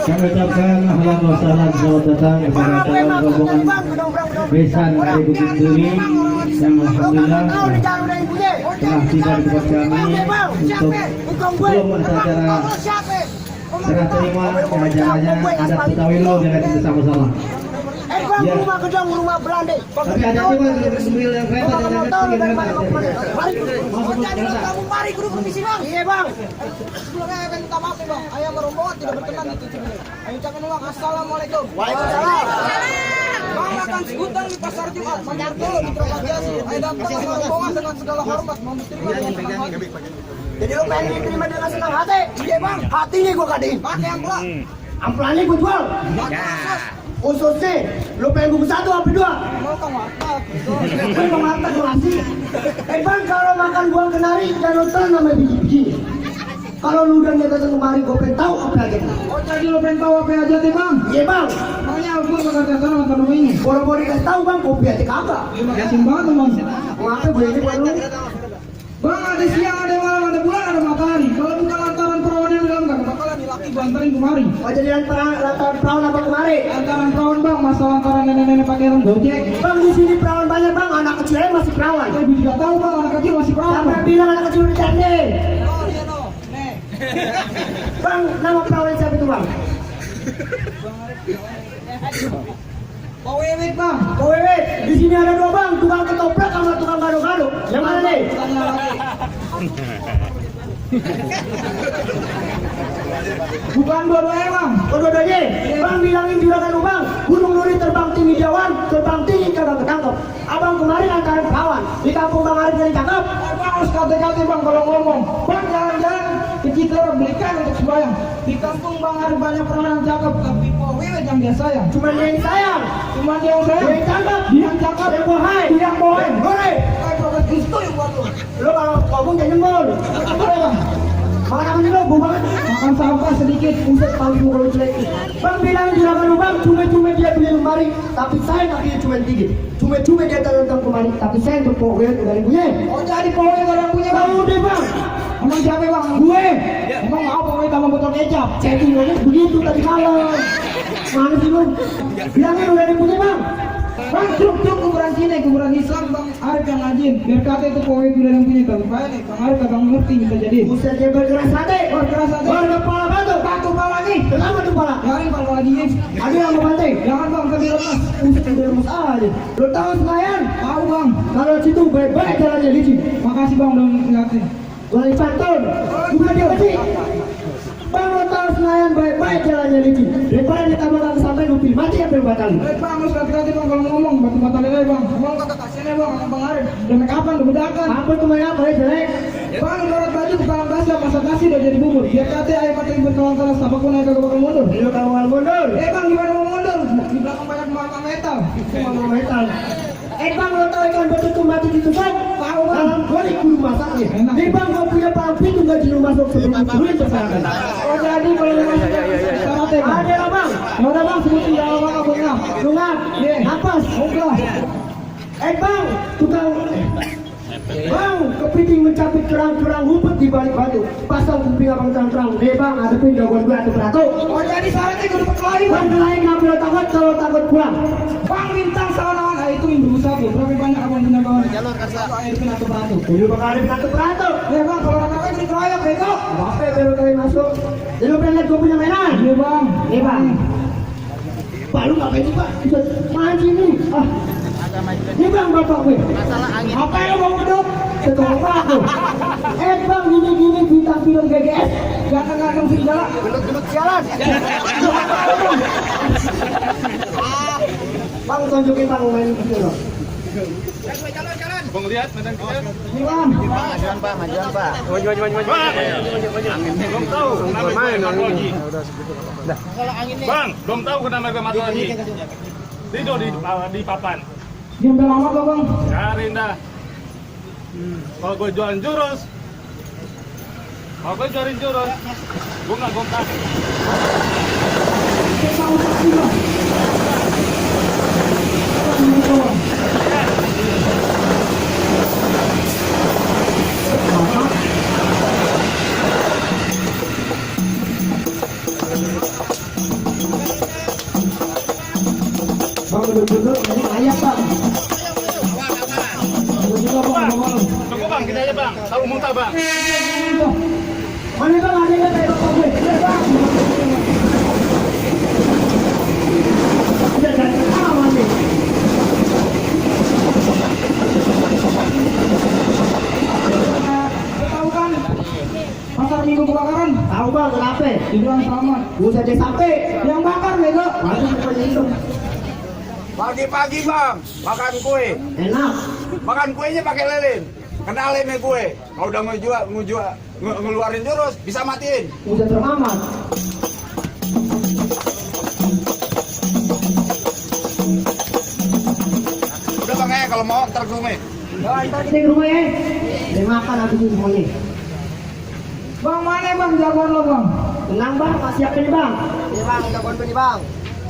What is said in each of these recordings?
Kami ucapkan ahlan wa sahlan, selamat datang kepada calon rombongan besan dari Bukit Duri yang alhamdulillah telah tiba di tempat kami untuk belum acara serah terima acaranya adat Betawi lo dengan kita sama-sama. Ya. Rumah gedung, rumah Belanda. Tapi ada juga mobil yang kereta Mari guru permisi bang. Iya bang. Sebelumnya saya minta maaf bang. Ayah merombongan tidak berkenan di TV. Ayo ucapkan ulang assalamualaikum. Waalaikumsalam. Bang akan sebutan di pasar Jumat. Mampir dulu di Propagasi. Ayo datang sama rombongan dengan segala hormat. Mau diterima dengan senang hati. Jadi lo pengen diterima dengan senang hati? Iya bang. Hatinya gue kadiin. Pakai ampla. Amplanya gue jual. Khususnya, lo pengen bungkus satu apa dua? Mau kau matak gitu. Mau matak gue ngasih. Bang, kalau makan buah kenari jangan nonton sama biji-biji. Kalau lu udah datang kemari, gue pengen tahu apa aja. Oh jadi lo pengen tahu apa aja deh bang? Iya bang. Makanya aku bakal datang nonton ini. Boro-boro dikasih tahu bang, kopi aja kagak. Kasih banget bang. Ngapain gue ini buat lu? Bang ada siang, ada malam, ada bulan, ada matahari. Kalau bukan lantaran perawan yang bilang gak bakalan laki gue anterin kemari. Oh jadi lantaran perawan apa kemari? Lantaran perawan bang, masa lantaran nenek-nenek pakai rong gojek. Bang di sini perawan banyak bang, anak kecilnya masih perawan. Saya juga tahu bang, anak kecil masih perawan. Sampai bilang anak kecil udah candi. Oh iya no, nih. Bang, nama perawan siapa itu bang? Pak Wewet bang, Pak Wewet. Di sini ada dua bang, tukang ketoprak sama tukang gado-gado. Yang mana nih? Bukan dua-duanya bang. Oh dua-duanya? Bang bilangin juragan lu bang, Gunung Nuri terbang tinggi jauhan, terbang tinggi kagak ketangkep. Abang kemarin antara kawan di kampung Bang Arif dari cakep. Bang harus kate-kate bang kalau ngomong. Bang jalan-jalan ke Cikarang belikan untuk sembahyang. Di kampung Bang Arif banyak perawan yang cakep, tapi Pak Wewet yang dia sayang. Cuma dia yang sayang. Cuma dia yang sayang. Dia yang cakep. Dia yang cakep. Yang bohai. Dia yang bohai. Boleh. Kayak Prophet Kristo yang buat lo. Lo kalau ngomong jangan nyembol. Boleh bang. Makan dulu, bu banget. Makan sampah sedikit, usut paling mukul jelek. Bang bilang juragan lu bang, cuma dia beli lemari, tapi saya kakinya cuma tinggi. Cuma dia tentang kemari, tapi saya untuk pokoknya udah punya. Oh jadi pokoknya orang punya bang? Udah bang. Emang siapa bang? Gue. Emang mau pokoknya tambah botol kecap. Chattingannya begitu tadi malam. Mana sih lu? Bilangin udah punya bang. Bang, truk kuburan Cina, kuburan Islam, Bang Arif yang ngajin. Biar kata itu pokoknya udah yang punya tapi Bang Arif kagak ngerti minta jadi. Buset dia berkeras hati, warga kepala batu kepala nih. Kenapa tuh kepala? Jangan kalau lagi nih. Ada yang mau banting? Jangan bang, tapi lemas. Buset udah lemas aja. Lo tahu Senayan? Tahu bang. Kalau situ baik-baik jalannya licin. Makasih bang udah ngeliatin. Boleh pantun. Bukan dia kecil. Bang lo tahu Senayan baik-baik jalannya licin. Daripada ditambahkan sampai lupi mati apa yang batalin? Bang harus hati-hati bang kalau ngomong batu-batalin aja bang. Bang kata kasihan ya bang sama Bang Arif. Udah make upan udah bedakan. Apa tuh make up jelek? Bang ibarat baju kepala basi masak nasi udah jadi bubur. Biar kata air mata ibu kawan-kawan siapa pun aja bakal mundur. Iya kalau mau mundur. Bang gimana mau mundur? Di belakang banyak mama metal. Mama metal. Bang lo tau ikan betul tuh mati gitu kan? Tahu bang. Dalam golik guru masaknya. Bang gak punya pampi tuh gak jenuh masuk sebelum sulit terserahkan. Oh jadi kalau syaratnya bang. Ada lah bang. Yaudah bang sebutin jalan bang aku ngap. Lu ngap. Napas. Oke. Bang tukang. Bang kepiting mencapit kerang-kerang ngumpet di balik batu. Pasang kuping abang terang-terang. Bang ada pun jagoan gue atau berato. Oh jadi syaratnya gue dapat kelahi bang. Kelahi kenapa lo takut kalau takut pulang? Bang bintang salah itu induk satu. Berapa banyak abang punya kawan? Jalur kasar. Air pun atau berato. Ini bakal ada atau berato. Bang kalau orang-orang ini keroyok bego. Apa baru kali masuk? Jadi lo pengen lihat gue punya mainan? Iya bang. Iya bang. Pak lu ngapain sih pak? Mancing nih. Ini bang bapak gue. Masalah angin. Apa yang mau hidup? Sekolah aku. Bang gini bintang film GGS. Ganteng-ganteng segala. Gelut-gelut sialan. Bang tunjukin bang main video. Jalan. Bang lihat medan kita. Ini bang. Majuan pak. Maju. Anginnya belum tahu. Kenapa main lagi? Udah. Kalau anginnya. Bang, belum tahu kenapa gue mati lagi. Tidur di papan. Diam lama kok bang? Cariin dah. Kalau gue jualan jurus, Aku jaring jurus. Gua nggak gontak. Bang bener-bener ini layak bang. Tunggu bang, kita aja bang. Tahu muntah bang. Mana bang ada yang kayak bapak gue? Bang. Udah dari awal nih. Tahu kan pasar minggu kebakaran Tahu bang kenapa? dibilang selamat. Buset deh sampai Yang bakar bego. masuk ke pelindung. Pagi-pagi bang, makan kue. Enak. Makan kuenya pakai lilin. Kenalin nih kue. Kalau udah ngeluarin jurus, bisa matiin. Udah termamat. Udah bang ya, kalau mau ntar gue. Ntar kita ke rumah ya. Dia makan habis itu semuanya. Bang mana bang jagoan lo bang? Tenang bang, masih siapin nih bang. Ini bang, jagoan gue nih bang.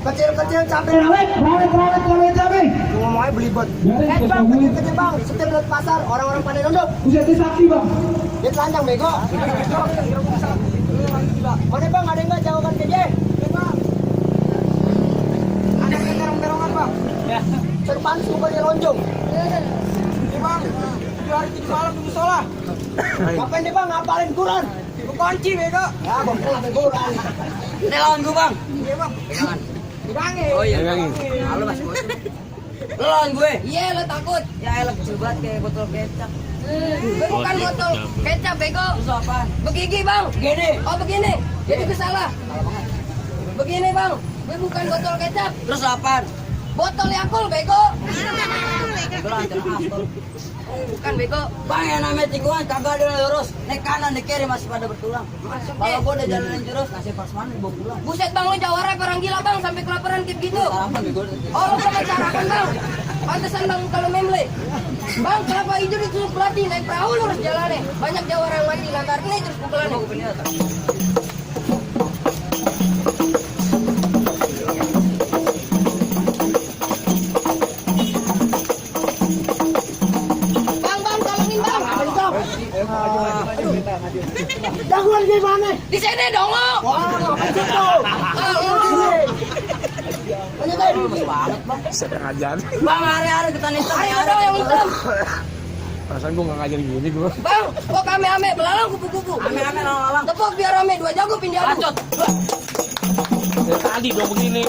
Kecil-kecil cabai rawit. Cabai. Ngomongnya belibet. Ya, Bang, kecil-kecil bang. Setiap lihat pasar, orang-orang pada nunduk. Bisa disakti bang. Dia telanjang bego. Mana bang, ada yang nggak jawaban ke dia? Ada yang terong-terongan bang. Serpan sumbernya lonjong. Ini bang. 2 hari 3 malam tunggu sholat. Ngapain dia bang, ngapalin Quran? Gue kunci bego. Ya, bang, ngapalin Quran. Ini lawan gue bang. Iya bang. Pegangin. Oh iya. Halo mas. Lo lawan gue. Iya lo takut. Ya elah kecil banget kayak botol kecap. Bukan botol kecap bego. Terus apaan? Begini bang. Gini. Oh begini. Jadi gue salah. Begini bang. Gue bukan botol kecap. Terus apaan? Botol Yakult bego. Gue lancar astol. Bukan bego. Bang yang namanya tikungan kagak ada lurus. Naik kanan, naik kiri masih pada bertulang. Kalau gue udah jalanin jurus, ngasih pasman dibawa pulang. Buset bang lu jawara orang gila bang sampai kelaparan kayak gitu. Sarapan bego. Oh lu pernah sarapan bang. Pantesan bang kalau memle. Bang kelapa hijau disuruh pelatih naik perahu lurus jalannya. Banyak jawara yang mati lantar ini terus pukulannya. Bang tolongin bang. Jagoan gimana? Di sini dong lo. Wah, ngapain situ? Sedang ajar. Bang hari-hari kita nih. Ayo dong yang hitam. Perasaan gue nggak ngajar gini gue. Bang, kok ame-ame belalang kupu-kupu. Ame-ame lalang-lalang. Tepuk biar rame, 2 jago pindah adu. Lanjut. Tadi dong begini.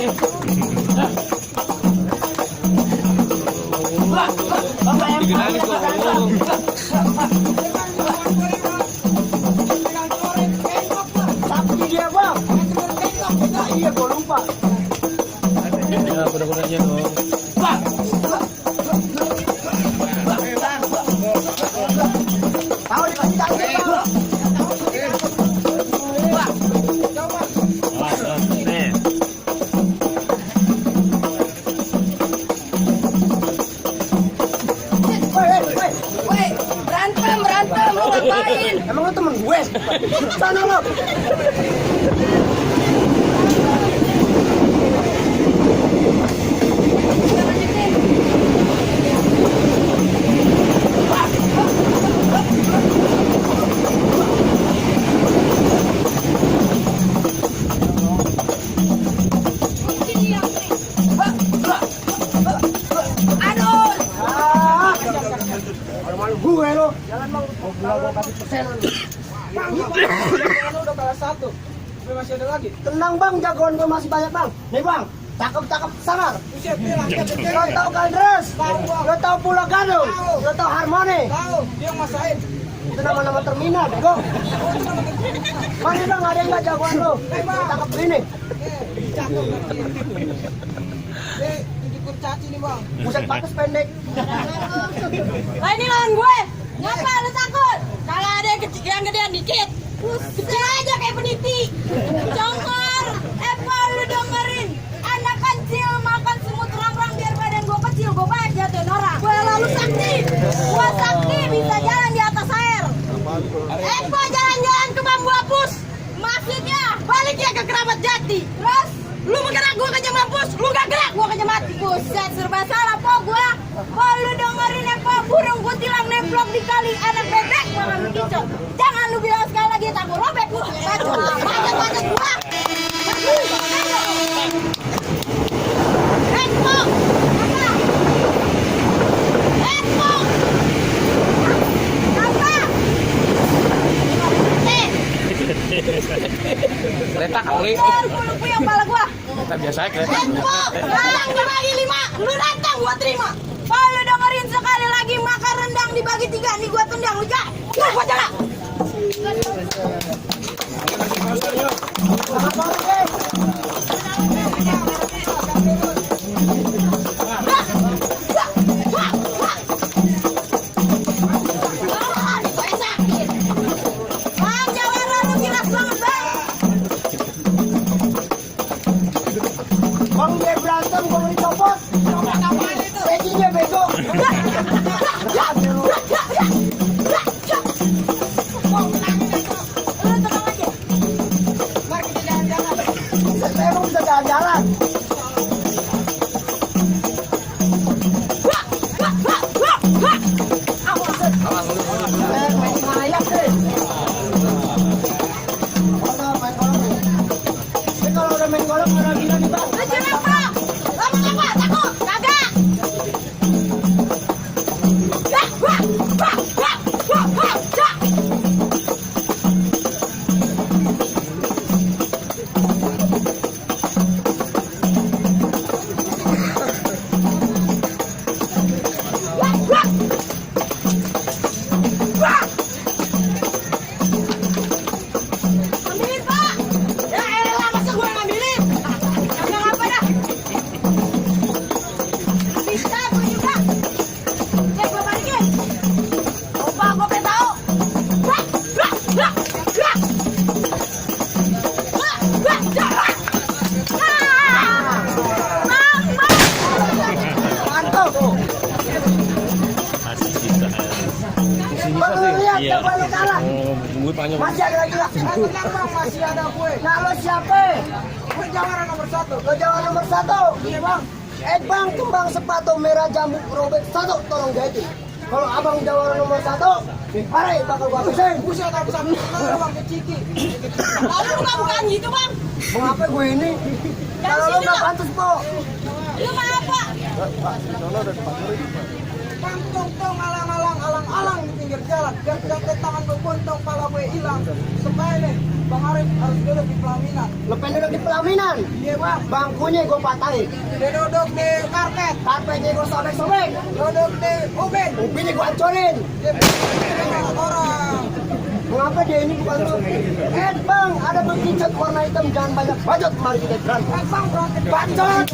Dikenalin kok. Tapi dia bang. Iya, gue lupa. Ya, kuda-kudanya dong. Tahu dikasih tahu bang. Nih. Woi, berantem, lu ngapain? Emang lu temen gue? Sana lo. Aduh, Malu gue lo. Jangan bang, gue kasih persenan. Bang, udah kalah 1. Tapi masih ada lagi. Tenang bang, jagoan gue masih banyak bang. Nih bang, cakep-cakep sangar. Buset, dia rakyat kecil. Lo tau Kaldres? Lo tau Pulau Gadung? Lo tau Harmoni? Tahu, dia yang masain. Itu nama-nama terminal, bego. Mana bang, ada yang gak jagoan lo? Cakep ini. Cakep. Dia tujuh kurcaci nih bang. Buset batas pendek. lah ini lawan gue. Ngapa lu takut? Kalau ada yang gedean dikit. Kecil aja kayak peniti. Jongkor. Pak lu dengerin. Anak kecil makan semut terang-terang biar badan gue kecil. Gue banyak jatuhin orang. Gue lalu sakti. Gue sakti bisa jalan di atas air. Pak jalan-jalan ke bambu. ke Keramat Jati. Terus lu bergerak gua kerja mampus, lu gak gerak gua kerja mati. Buset, serba salah po gua. Po lu dengerin ya po, burung kutilang nemplok di kali anak bebek gua ngambil kicau. Jangan lu bilang sekali lagi tak gua robek gua. Bacot gua. Po. Kereta kali. Lu punya kepala gua. Kereta biasa kereta. Sekarang dibagi 5, lu datang gua terima. Kalau lu dengerin sekali lagi makan rendang dibagi 3, nih gua tendang lu jak. Gua jalan. Bang dia berantem, gua dicopot. Copot apaan itu? Peginya bego. Mari kita jalan-jalan. Saya mau bisa jalan-jalan. Main ayak deh. Main golong. Ini kalau udah main golong orang gila nih bang. Ambilin pak. Ya elah masa gua ngambilin. Yang apa dah? Bisa gua juga. Gua balikin. Opa gua pengen tahu. Mantap. Bang lu lihat coba lu kalah. Masih ada lagi lah. Tenang bang, masih ada gue. Nah lo siapa? Gue jawara nomor 1. Lo jawara nomor 1. Iya bang. Bang kembang sepatu merah jambu robek 1 tolong jadi. Kalau abang jawara nomor 1, mari bakal gua habisin. Buset habis bang keciki. Lalu buka-bukaan gitu bang. Mengapa gue ini? Kalau lo nggak pantas po. Lu mah apa? Bang tong alang-alang di pinggir jalan. Biar tidak tangan berbontong pala gue hilang. Supaya nih Bang Arif harus duduk di pelaminan. Lo pengen duduk di pelaminan? Iya bang. Bangkunya gue patahin. Dia duduk di karpet. Karpetnya gue sobek-sobek. Duduk di ubin. Ubinnya gue hancurin. Dia orang. Mengapa dia ini bukan lo? Bang, ada berkicat warna hitam, jangan banyak bacot, mari kita berantem. Bang, bacot.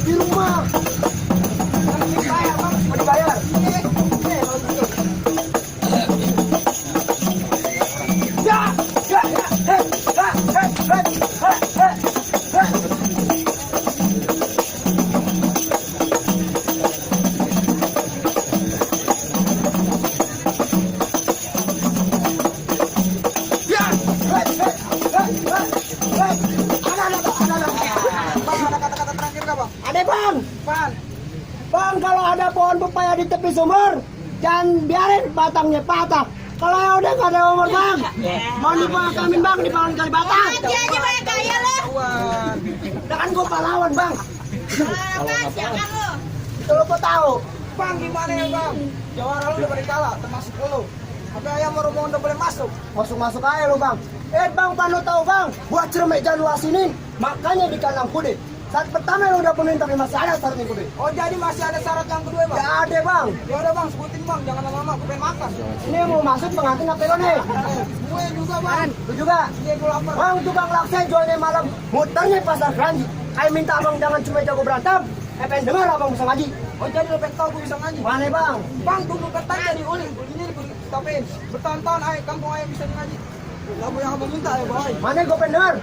Di rumah. Dibayar, bang, mau dibayar. Ada bang, bang kalau ada pohon pepaya di tepi sumur, jangan biarin batangnya patah. Kalau yang udah nggak ada umur bang, mau dipakamin bang, dipangan kali batang. Mati aja banyak kaya lo. Dengan gue pahlawan bang. Makasih ya kamu. Itu lo kok tahu? Bang gimana ya bang? Jawara lu udah balik kalah, termasuk lo. Tapi ayam mau udah boleh masuk. Masuk aja lo bang. Bang Panu tahu bang, buat cermek jangan sini, makanya di kandang kude. Saat pertama lo udah penuhin tapi masih ada syarat yang kude. Oh jadi masih ada syarat yang kedua bang? Ya ada bang. Ya udah bang, sebutin bang, jangan lama-lama, gue pengen makan. Ini mau masuk pengantin apa lo nih? Gue juga bang. Lu juga? Iya gue lapar. Bang tuh bang laksa jualnya malam, muternya pasar keranji. Kayak minta abang jangan cuma jago berantem, pengen dengar abang bisa ngaji. Oh jadi lo pengen tau gue bisa ngaji? Mana bang? Bang tunggu katanya di uling ucapin. Bertahun-tahun kampung ayam bisa ngaji. Kamu yang meminta ya boy. Mana gue pendengar?